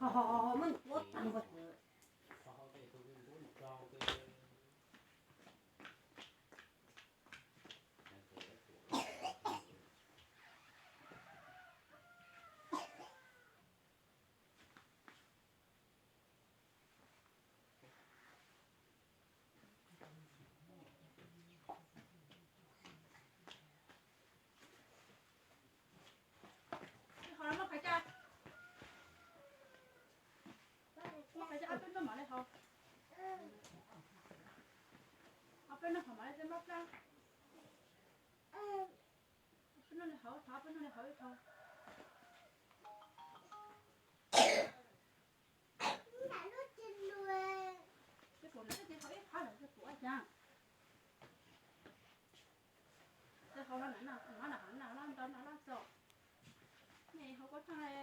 Ho, ho, ho, ho, muab ntuav tag nrho. Ho los muab qhov coj, muab qhov coj ob peb noj mov li hauv. Ob peb noj qhov mov li tej mab plab. Ob peb noj li hauv, thov ob peb noj li hauv ib thau. Ces kuv na, ces hauv ib phab lawm ces kuv ua cas. Ces hauv no na, hauv no na, hauv no loj ntau no loj txaus. Nej hauv koj tag li.